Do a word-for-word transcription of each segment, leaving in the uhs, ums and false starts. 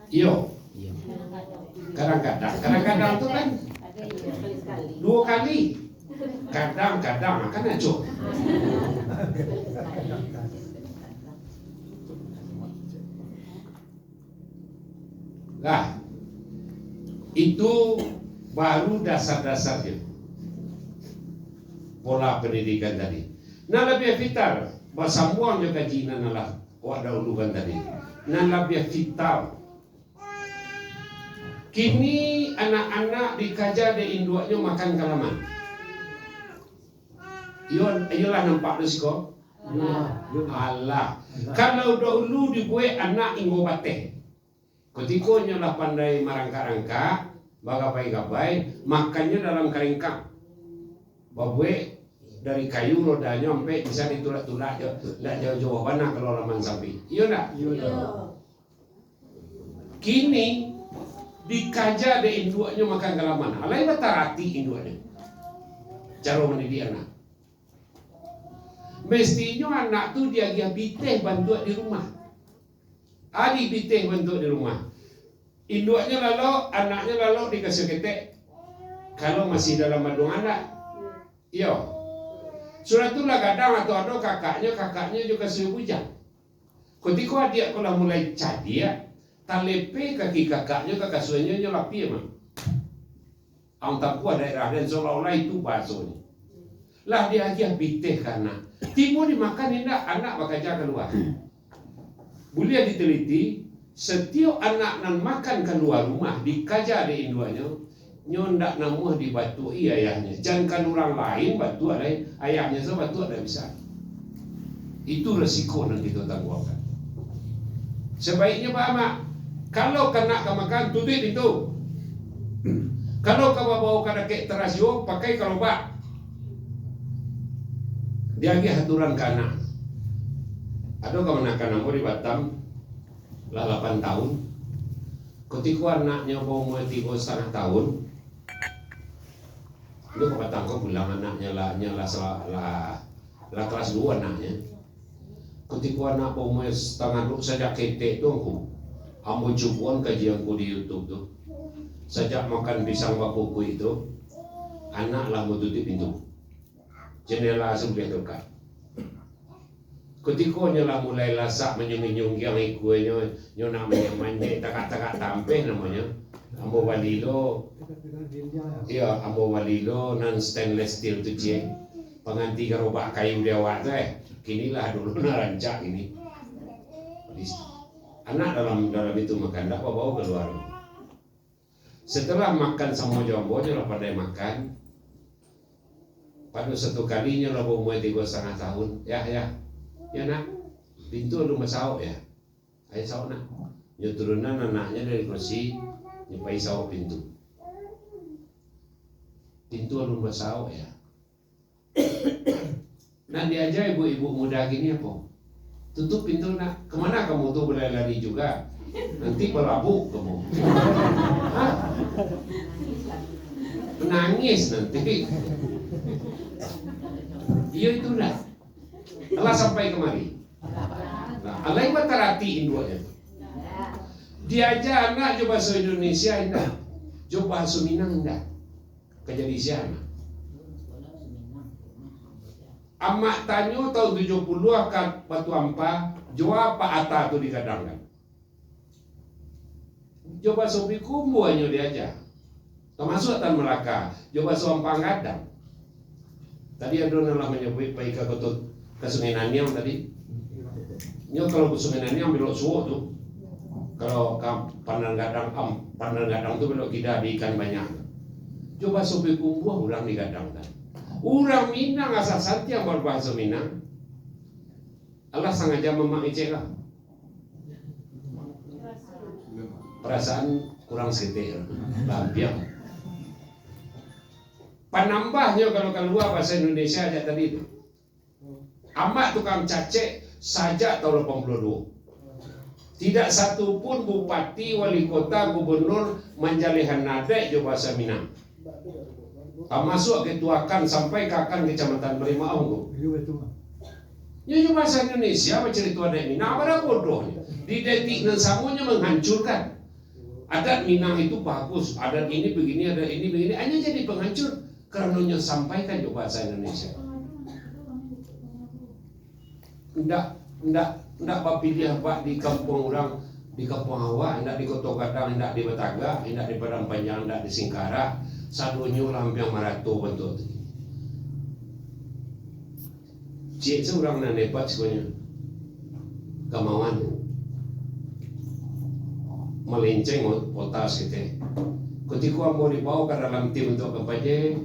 Iyo. Kadang-kadang, kadang-kadang tu kan duo kali. Kadang-kadang kan acuah. Lah, itu baru dasar-dasarnyo pola pendidikan tadi. Nan labiah vital, basambuang jo kaji nan lah awak dahulukan tadi. Nan labiah vital, kini anak-anak dikaja dek induaknyo makan ka laman. Iyo, iyolah nampak tu siko. Alah. Kalau dahulu dibuek anak inggo bateh. Kutiko nyo lah pandai marangkak-rangkak, bagabai-gabai, makannyo dalam karengkang. Babuek dari kayu, rodanyo ampek, bisa ditulak-tulak jo, ndak jauah-jauah bana kalau laman sampik. Iyo ndak? Iyo. Kini dikaja dek induaknyo makan ka laman. Alai bataratik induaknyo. Caro mandidik anak. Mestinyo anak tu diagiah pitih bantuak di rumah. Adi pitih bantuak di rumah. Induaknyo lalok, anaknyo lalok dikasih ketek. Kalau masih dalam aduang anak. Iyo. Sudah tu lah gadang atau ado kakaknyo, kakaknyo jo kasuik bujang. Kutiko adiak ko lah mulai cadiak, talepe kaki kakaknyo ka kasuiknyo, nyo lapia mah. Ang tampuah daerah den, seolah-olah itu bahasonyo. Lah diagiah pitih ka anak. Tibo dimakan indak, anak bakaja kalua. Buliah diteliti, satiok anak nan makan kalua rumah dikaja dek induaknyo, nyo ndak namuah dibatuak-i ayahnyo. Jan kan urang lain batuak lai, ayahnyo se batuak ndak bisa. Itu resiko nan kito tangguangkan. Sabaiknyo, Pak Amak, kalau ka nak ka makan, tutuik pintu. Kalau ka babao ka dakek teras juo, pakai karobak. Diagiah aturan ka anak. Ado kamanakan ambo di Batam, lah lapan tahun. Kutiko anaknyo baumua tigo satangah tahun, inyo ka Batam ko pulang, anaknyo lah, nyo lah sa-, lah, lah kelas duo anaknyo. Kutiko anak baumua satangah duo, sajak ketek tu, angku, ambo cuboan kaji angku di YouTube tu. Sajak makan pisang bakukuik tu, anak lah ambo tutuik pintu. Jendela sudah terbuka. Kutiko nyo lah mulai lasak manyunggiang-nyunggiang ikuanyo, nyo nak manjek-manjek, tagak-tagak tampeh namonyo. Ambo bali lo, iyo, ambo bali lo nan stainless steel tu, ciek. Pangganti garobak kayu di awak tu, eh. Kini lah dulu nan rancak kini. Anak dalam, dalam itu makan, ndak babao kalua. Setelah makan samo jo ambo, nyo lah pandai makan. Pado satu kali nyo lah baumua tigo satangah tahun. "Yah, Yah. Yo, Nak. Pintu alun basaok, Yah." "Ayo saok, Nak." Nyo turunan anaknyo dari kursi, nyo pai saok pintu. "Pintu alun basaok, Yah." Nan diaja ibu-ibu muda kini apo? "Tutup pintu, Nak. Kemana kamu tu berlari-lari juga? Nanti balabuk kamu." Hah? Nangis nanti. Iyo, itulah. Alah sampai kamari. Nah, alai bataratik induaknyo tu. Diaja anak jo bahaso Indonesia indak, jo bahaso Minang indak. Ka jadi sia anak. Amak tanyo tahun tujuah puluah ka Batu Ampa, jo apo ata tu digadangkan. Jo bahaso Payakumbuah nyo diaja. Tamasuak Tan Malaka, jo bahaso Ampang gadang. Tadi ado nan lah manyabuik pai ka Koto, ka Sungai Naniang tadi. Nyo kalau ka Sungai Naniang belok suok tu. Kalau ka Pandan Gadang, am, Pandan Gadang tu belok kida di Ikan Banyak. Jo bahaso Payakumbuah urang digadangkan. Urang Minang asa santiang babahaso Minang. Alah sangaja mamak ngecek lah. Perasaan kurang saketek lah. Lampiang. Panambahnyo kalau kalua bahaso Indonesia jak tadi tu. Amak tukang cacek sajak tahun lapan puluah duo. Tidak satu pun bupati, wali kota, gubernur manjalehan adaik jo bahaso Minang. Tamasuak ketua akan sampai ka akan kecamatan Barimaung tu. Nyo jo bahaso Indonesia bacarito adaik Minang, apo bodohnyo. Di detik nan samo nyo menghancurkan. Adat Minang itu bagus, adat ini begini, adat ini begini, hanya jadi penghancur karena nyo sampaikan jo bahasa Indonesia. Ndak, ndak, ndak bapiliah bak di kampuang urang, di kampuang awak, ndak di Koto Gadang, ndak di Batagak, ndak di Padang Panjang, ndak di Singkarak, sadonyo lah ampiang marato bantuak tu. Ciek se urang nan hebat sikonyo. Gamawan. Malenceng o-, ota saketek. Kutiko ambo dibawo ka dalam tim untuak kampanye,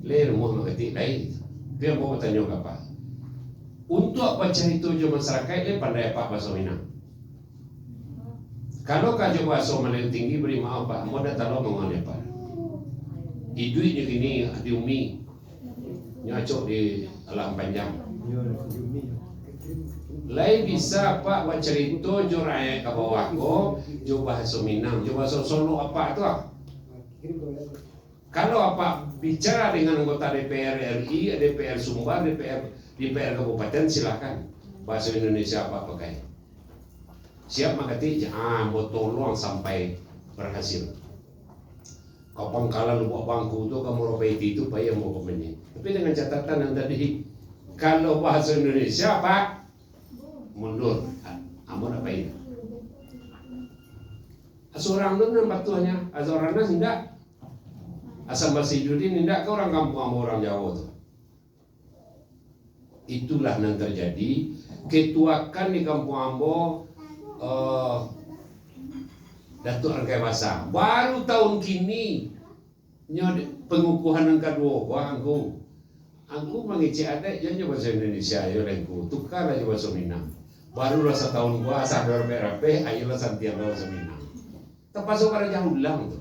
lai rumuah manggatik lai. Tapi ambo batanyo ka apak. Untuak bacarito jo masarakaik, lai pandai apak bahaso Minang? Kalau ka jo bahaso Malayu Tinggi, bari maaf, Pak, ambo ndak talok mangawani apak. Iduiknyo kini di umi. Nyo acok di alam panjang. Lai bisa apak bacarito jo rakyat ka bawah ko, jo bahaso Minang, jo bahaso Solok apak tu ah. Kalau apak bicara dengan anggota D P R R I, D P R Sumbar, D P R, D P R kabupaten, silakan. Bahaso Indonesia apak pakai. Siap manggatik, ah, ambo tolong sampai berhasil. Ka pangkalan Lubuak Bangku tu, ka Muaro Paiti tu, pai ambo kampanye. Tapi dengan catatan yang tadi, kalau bahasa Indonesia, Pak, mundur. Ambo ndak pai. Surang tu nan patuahnya, surang nan indak. Asa Masih Judin indak ka urang kampuang ambo, urang Jawa tu. Itulah nan terjadi. Ketuakan di kampuang ambo, eh, Datuak Rangkai Basa. Baru tahun kini, nyo di-, pengukuhan nan kaduo ko, Angku. Angku mangecek adaik, jan jo bahaso Indonesia, ayolah Angku. Tukarlah jo bahaso Minang. Barulah satahun ko, asa rapek-rapek, ayolah santiang bahaso Minang. Tapaso karajah ulang tu.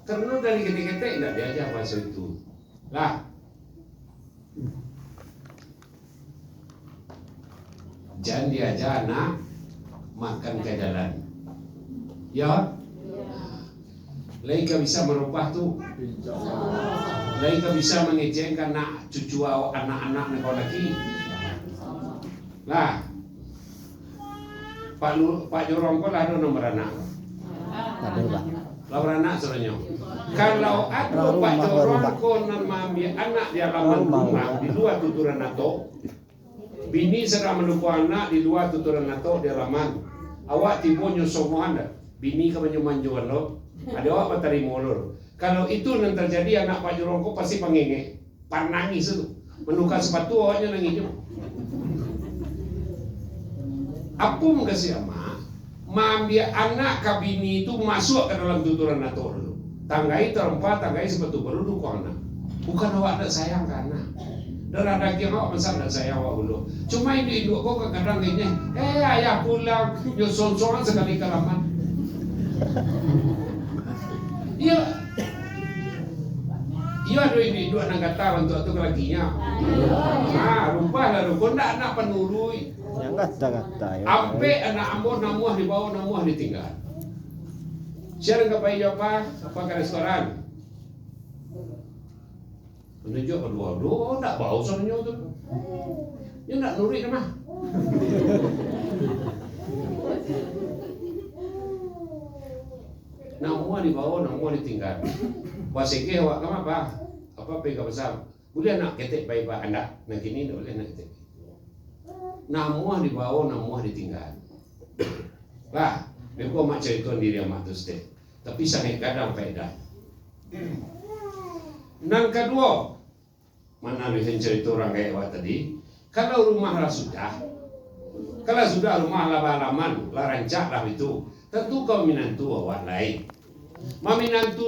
Karano dari ketek-ketek indak diaja bahaso itu. Lah. Jan diaja anak makan ka jalan. Yo? Lai ka bisa marubah tu. Lai ka bisa mangecek ka anak cucu awak, anak-anak nan kau laki. Lah. Pak Lu-, Pak Jorong ko lah ado nan baranak? Ado, Pak. Lah baranak sudahnyo. Kalau ado Pak Jorong ko nan maambiak anak di alaman rumah, di lua tuturan atok, bini sadang mandukuang anak di lua tuturan atok di alaman, awak tibo nyo songohan dah, bini ka manjo-manjoan lo, ado awak batarimo lo. Kalau itu nan tarjadi, anak Pak Jorong ko pasti pangengek. Panangih tu. Manuka sapatu awaknyo nangih juo. Apo mukasuik amak? Maambiak anak ka bini tu masuak ka dalam tuturan atok dulu. Tanggai tarompa, tanggai sapatu baru dukuang anak. Bukan awak ndak sayang ka anak. Darah dagiang awak masa ndak sayang awak pulo. Cuma induak-induak ko kadang-kadang kayaknyo, "Eh, ayah pulang," nyo sonsongan sakali ka laman. Iyo. Iyo, ado induak-induak nan gata bantuak tu ka lakinyo. Ha, rumpah lah tu. Kok ndak anak panuruik. Yang gata-gata, yo. Ampek anak ambo namuah dibawo, namuah ditingga. Sia nan ka pai jo apak, apak ka restoran. Manunjuak kaduo, duo ndak bau suaronyo tu. Nyo ndak nuruik mah. Namuah dibawo, namuah ditingga. Basegeh awak ka ma, Pak? Apak pai ka pasa. Buliah anak ketek pai, Pak? Andak. Nan kini ndak buliah anak ketek. Namuah dibawo, namuah ditingga. Lah, beko amak caritoan diri amak tu saketek. Tapi sangaik gadang paedah. Nan kaduo, manaruihkan carito urang gaek awak tadi, kalau rumah lah sudah, kalau sudah rumah lah baalaman, lah rancak lah itu, tantu ka maminantu awak lai. Maminantu